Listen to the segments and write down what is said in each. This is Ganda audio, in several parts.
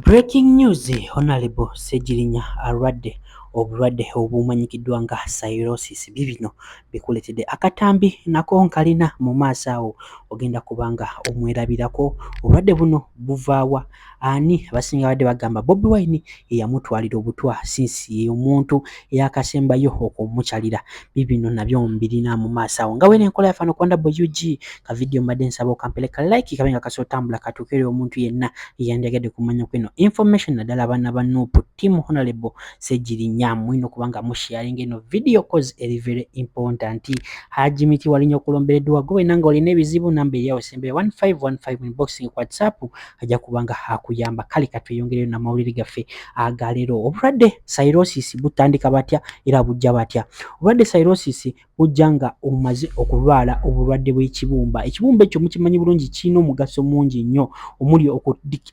Breaking news, Honorable Ssegirinya alwadde obulwadde obumanyikiddwa nga cirrhosis. Bibino bikuleetedde akatambi nako nkalina mu maaso awo, ogenda kubanga omwerabirako. Obulwadde buno buvaawa? Ani abasinga badde bagamba Bobi Wine yeyamutwalira obutwa, since ye omuntu eyakasembayo okumukyalira. Bibino nabyo mbirina mu maaso awo nga wena enkola yaffe ano Wonder Boy UG. Ka video mbadde nsaba okampeleka like, kabe nga kasotambula katuukire omuntu yenna eyandyagadde kumanya kweno information, naddala abaana ba NUP, team Honorable Ssegirinya. Mulina okuba nga musharinga eno video cause eri very important. Haji Miti walinya okulombereddwa gwe wena nga olina ebizibu, namba eri awo sembere 1515 inbox ku WhatsApp, ajja kuba nga akuyamba. Kale katweyongereyo n'amawulire gaffe agaleero. Obulwadde cirrhosis butandika batya era bujja batya? Obulwadde cirrhosis bujja nga omaze okulwala obulwadde bw'ekibumba. Ekibumba ekyo mukimanyi bulungi kirina omugaso mungi nnyo, omuli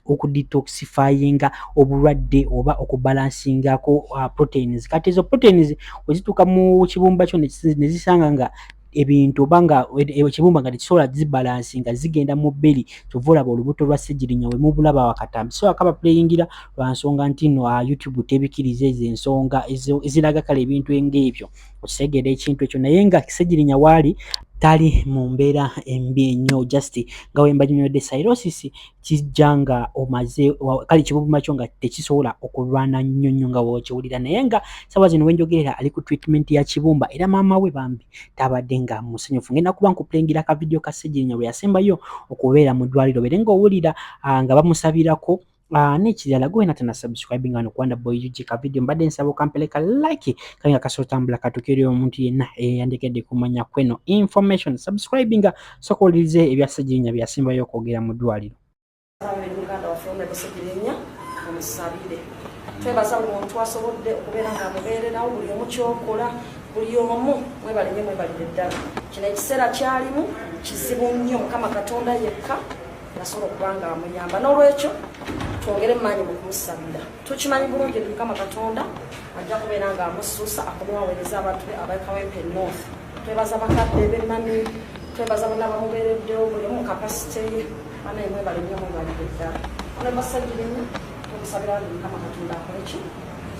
okudetoxifyinga obulwadde oba okubalansingako proteins. Kati ezo proteins wezituuka mu kibumba kyo ne zisanga nga ebintu oba nga ekibumba nga tekisobola zibalansinga, zigenda mu bberi. Kyova olaba olubuto lwa Ssegirinya we mubulaba wakatambi so akaba playingira lwa nsonga nti nno YouTube tebikiriza ezo ensonga eziraga kale ebintu ng'ebyo, okitegeera ekintu ekyo. Naye nga Ssegirinya waali tali mu mbeera embi ennyo, just nga we mbanyonyodde, cirrhosis kijja nga omaze kale ekibumba kyo nga tekisobola okulwana nnyo nnyo nga wokiwulira. Naye nga sawa zino wenjogerera ali ku treatment ya kibumba, era maama we bambi tabadde nga musanyufu. Ngenda kuba nkuplayingira ka video ka Ssegirinya bwe yasembayo okubeera mu ddwaliro, beere ng'owulira nga bamusabirako. N'ekirala, gwe wena tana subscribing wano ku Wonder Boy UG, ka video mbadde nsaba okampeleka like, kabe nga kasotambula katuuke eri omuntu yenna eyandikedde kumanya kweno information. Subscribinga, soka owulirize ebya Ssegirinya bye yasembayo okwogera mu ddwaliro. Muganda waffe Honorable Ssegirinya, omusabire. Twebaza buli muntu asobodde okubeera nga amubeererawo, buli omu kyokola, buli omu mwebale nnyo, mwebalire ddala. Kino ekiseera kyalimu kizibu nnyo, Mukama Katonda yekka yasobola okuba nga amuyamba. N'olwekyo twongere mumaanyi mu kumusabira. Tukimanyi bulungi nti Mukama Katonda ajja kubeera nga amusuusa, akomewaweereza abantu be abakawempe North. Twebaza bakadde bemami, twebaza bonna bamubeereddewo, buli omu capacity ye. Banaye mwebale nnyo, mwebalire ddala. Honorable Ssegirinya, tukusabira nti Mukama Katonda akole ki?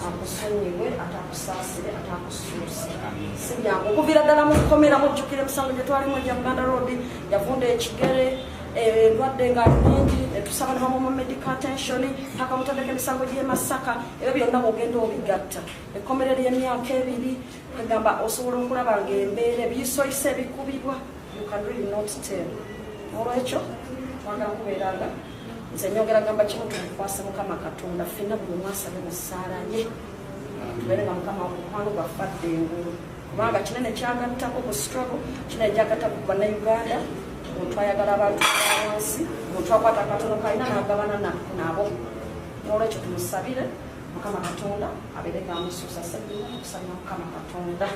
Akusonyiwe ate akusaasire ate akusuuse. Si byangu okuviira ddala mu kkomera. Mujjukira emisango gye twalimu egya Buganda Road, yavunda ekigere, endwadde nga nyingi, netusaba ne bamuwa medical attention paka mutandika emisango gy'e Masaka. Ebyo byonna bwogenda obigatta, ekkomera ly'emyaka 2, kwegamba osobola okulaba ng'embeera ebiyisoyiso ebikubibwa, you can really not tell. Olwekyo twagala kubeera nga nze nyongera gamba kimu, tumukwase Mukama Katonda ffenna, buli omu asabe mu ssaala ye, tubeere nga Mukama mukwano gwaffe adda engulu, kubanga kinene kyagattako ku struggle, kinene kyagattako ku Bannayuganda. Omuntu ayagala abantu wansi, omuntu akwata akatono kalina n'agabana nabo. Nolwekyo tumusabire, Mukama Katonda abeere nga amusuusa. Ssegirinya, tukusabira Mukama Katonda.